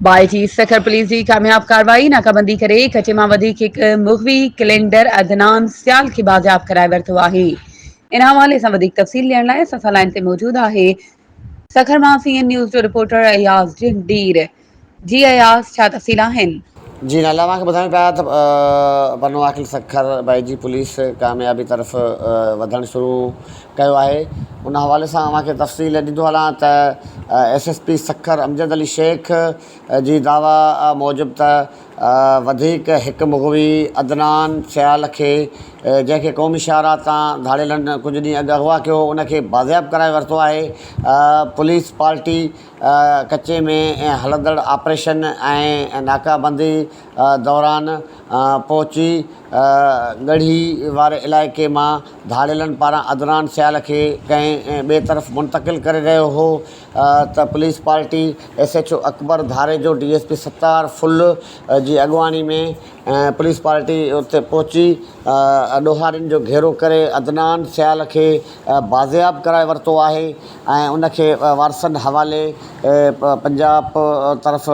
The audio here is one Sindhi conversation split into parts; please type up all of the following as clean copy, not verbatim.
بائي جي سکر پوليس جي ڪامياب ڪارروائي، ناڪابندي ڪري ڪچي مان وڌيڪ هڪ مغوي ڪلينڊر عدنان سيال کي بازياب ڪرائي ورتو آهي. ان حوالي سان وڌيڪ تفصيل ڏيڻ لاء اسان سان لائين تي موجود آهي سکر مان سي اين نيوز جو رپورٽر اياز جهنڊير. جي اياز ڇا تفصيل آهن؟ جي نالا اوهان کي ٻڌايون پيا ته پنو عاقل سکر بائي جي پوليس ڪاميابي طرف وڌڻ شروع ڪيو آهي ان حوالي سان اوهان کي تفصيل ڏيندو هلان ته S S P Sukkur Amjad Ali Shaikh جي دعويٰ موجب ته وڌيڪ هڪ مغوي عدنان سيال کي جنهن کي قومي شاهراهه تان ڌاڙيلن ڪجهه ڏينهن اڳ اغوا ڪيو هو ان کي بازياب ڪرائي ورتو آهي پوليس پارٽي ڪچي ۾ هلندڙ آپريشن ۽ ناڪابندي دوران پهچي ڳڙهي واري علائقي مان ڌاڙيلن پاران عدنان سيال کي ڪنهن ٻئي طرف منتقل ڪري رهيو هو ته police party S H O Akbar Dharejo D S P Sattar Phul جي اڳواڻي ۾ پوليس پارٽي اتي پهچي ڏوهارين جو گهيرو ڪري عدنان سيال کي بازياب ڪرائي ورتو آهي ۽ ان کي وارثن حوالي پنجاب طرف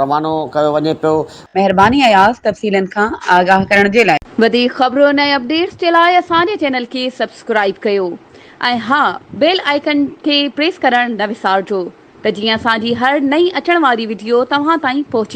روانو ڪيو وڃي پيو. مهرباني اياز تفصيلن کان آگاهه ڪرڻ جي لاء. وڌيڪ خبرن ۽ اپڊيٽس جي لاء اسان جي چينل کي سبسڪرائيب ڪيو ۽ ها بيل آئيڪن کي پريس ڪرڻ نه وسارجو ته جيئن اسان جي هر نئين اچڻ واري وڊيو توهان تائين پهچي.